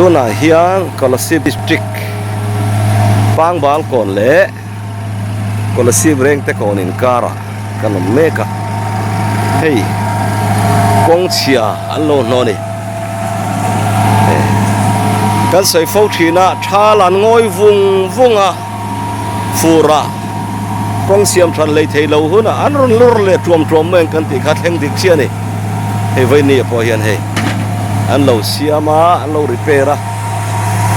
Tunah hian Kolasib District Pangbal kawn leh Kolasib Rengte kawn inkarah kan awm mek a, hei kawng chhia an lo hnawn a ni. Kan sawi fo thin a, thal an ngawi vung vung a, fur ah kawng siam than lei thei lo hunah an rawn lur leh tuam tuam mai ang kan tih kha thleng dik chiah a ni. Hei vawinia pawh hian hei an lo siam a, an lo repair a,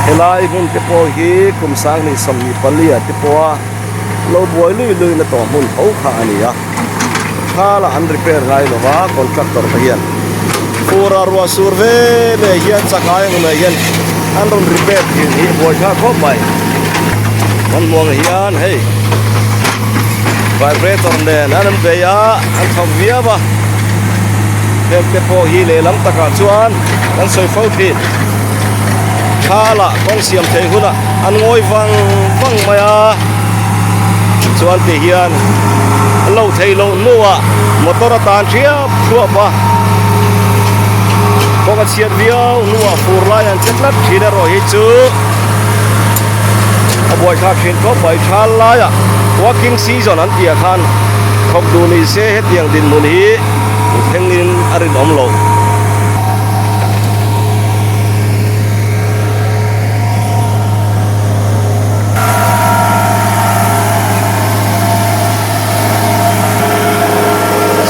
helai hmun te pawh hi kum 2024 ah te pawha lo buai lui lui na tawh hmun tho kha a ni a. Thala an repair ngai lo va, contractor te hian fur a ruah sur ve leh hian chakai ang mai hian an rawn repair thin hi buai thlak khawp mai. Kan hmuh ang hian hei vibrator nen an an bei a, an thawk viau a, heng te pawh hi lehlam takah chuan kan sawi fo thin. Thala kawng siam theih hunah an ngawi vang vang mai a, chuan ti hian an lo theih loh hnuah motor a tan thiap thuap a, kawng a chhiat viau hnuah fur lai an che tlat thin erawh hi chu a buaithlak thin khawp mai. Thal laiah working season an tih ah khan thawk duh ni se hetiang dinhmun hi thlengin a rinawm loh.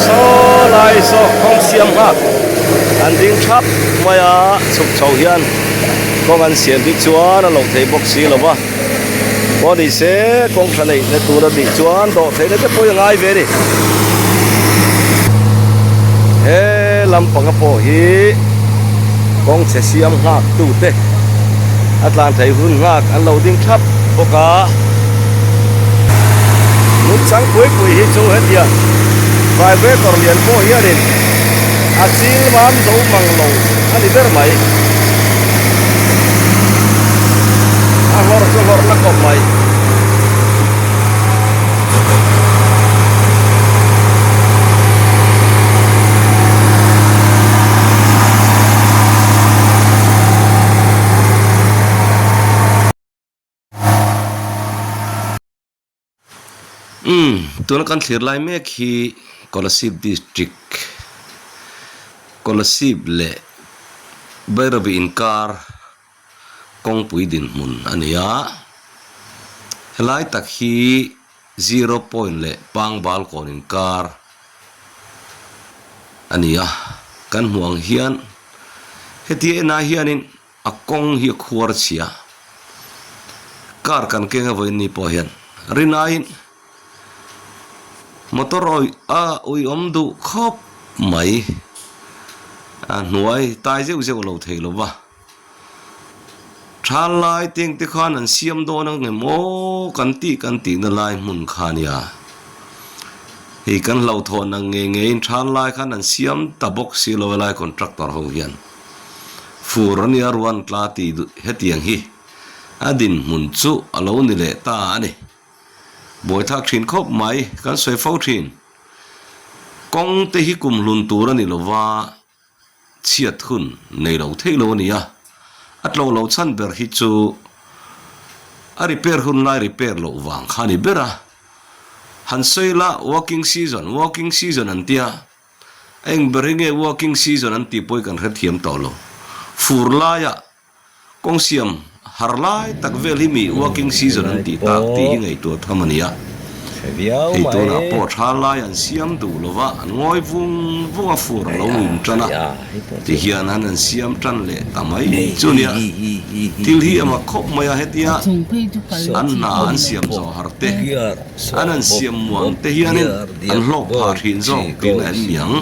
Saw lai saw kawng siam nghak an ding thap mai a, chhuk chho hian kawng an siam hi chuan a lo thei bawk si lo va, pawh ni se kawng tha neih na tur a nih chuan dawh theihna te pawh hi a ngai ve a ni. He lampanga pawh hi kawng chhe siam nghak tute a tlan thei hun nghak an lo ding thap bawk a. Nungchang pui pui hi chu hetiang vibrator lian pawh hianin a chil mam zo mang lo a ni ber mai. A hlawr chu hlawr na khawp mai. Umm tuna kan thlir lai mek hi Kolasib district Kolasib leh Bairabi inkar kawngpui dinhmun a ni a, helai tak hi zero point leh pangbal kawn inkar a ni a, kan hmuh ang hian heti enah hianin a kawng hi a khuar chhia, car kan keng a vawiin ni pawh hian rinaiin motor awih a uiawm duh khawp mai a hnuai tai zeuh zeuh lo thei lo va. Tha lai teng te khan an siam dawn ang em aw kan tih kan tih na lai hmun kha nia. Hei kan hlauhthawn ang ngei ngeiin tha lai khan an siam ta bawk si lo helai contractor ho hian. Fur a nia ruan tla tih hetiang hi a dinhmun chu a lo ni leh ta a ni. Buaithlak thin khawp mai kan sawi fo thin. Kawng te hi kumhlun tur a ni lova. Chhiat hun nei lo theih lo a ni a, a tlo lo chhan ber hi chu a repair hun lai repair loh vang kha a ni ber a. Han sawi la working season, working season an tia, a eng ber hi nge working season an tih pawh hi kan hrethiam tawh lo. Fur laiah Kawng siam har lai tak vel hi mi working season an tih tak tih hi ngaihtuah tham a ni a. Hei tunah pawh tha lai an siam duh lo va, an ngawi vung vung a fur a lo in tan a, ti hian han an siam tan leh ta mai chu nia. Thil hi a mak khawp mai a, hetia an hna an siam zawh har te, an an siam muang te hianin an hlawk phah thin zawk tihna em ni ang?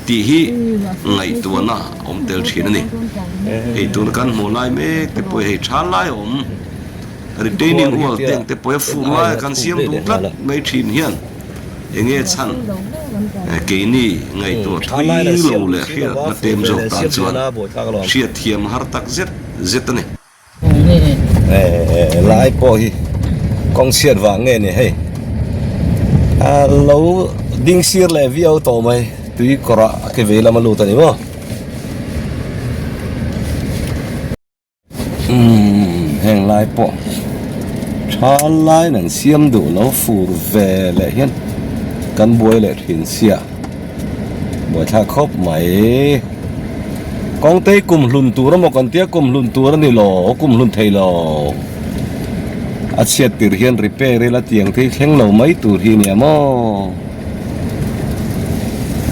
Tih hi ngaihtuahna a awm tel thin a ni. Hei tuna kan hmuh lai mek te pawh hei tha lai a awm. Retaining wall te ang te pawh hi a fur lai a kan siam duh tlat mai thin hian enge chhan keini ngaihtuah thui lo leh hriatna tem zawk tan chuan hriatthiam har tak zet zet a ni. Lai pawh hi kawng chhiat vang nge ni hei a lo ding sir leh viau tawh mai tui kawr ah a ke vei lam a lut a ni maw. Umm heng lai pawh thal laiin an siam duh lo fur ve leh hian kan buai leh thin sia buaithlak khawp mai. Kawngtei kum hlun tur emaw kan tia kum hlun tur a ni lo kum hlun thei lo a chhiat tir hian repair ila tiang te hi thleng lo mai tur hi a nia maw.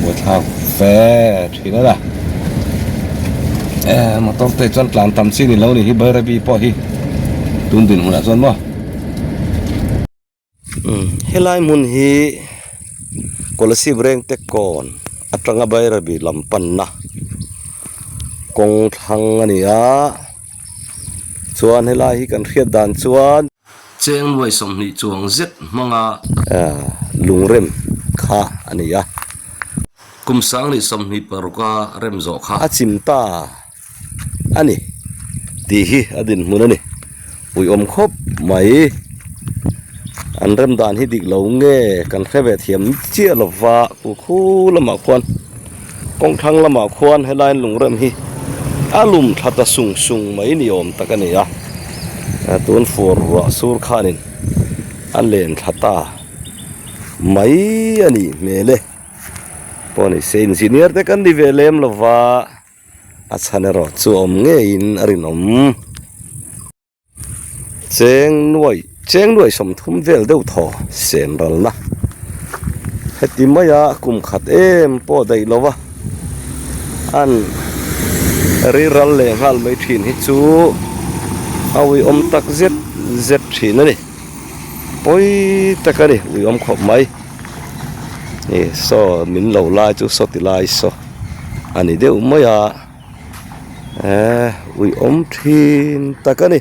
Buaithlak ve thin a la eh motor te chuan tlan tam chi ni lo ni hi Bairabi pawh hi tun dinhmunah chuan maw umm helai hmun hi Kolasib Rengte kawn atanga Bairabi lam panna kawng thlang a ni a chuan helai hi kan hriat dan chuan. Cheng nuai 20 chuang zet hmanga lungrem kha a ni a. Kum 2026 a rem zawh kha. A chim ta a ni tih hi a dinhmun a ni. Uiawm khawp mai. An rem dan hi dik lo nge kan hre ve thiam chiah lova khu khu lamah khuan. Kawng thlang lamah khuan helai lungrem hi a lum thla ta sung sung mai ni awm tak a ni a, tun fur ruah sur khanin a len thla ta mai a nih hmel e. Pawh ni se engineer te kan ni ve lem lova a chhan erawh chu awm ngeiin a rinawm. Cheng nuai cheng nuai 30 vel deuh thaw sen ralna heti maia kum khat em pawh daih lo va an ri ral leh nghal mai thin hi chu a uiawm tak zet zet thin a ni pawi tak a ni uiawm khawp mai ih saw min lo lai chu saw ti lai saw a ni deuh mai a. Eee uiawm thin tak a ni.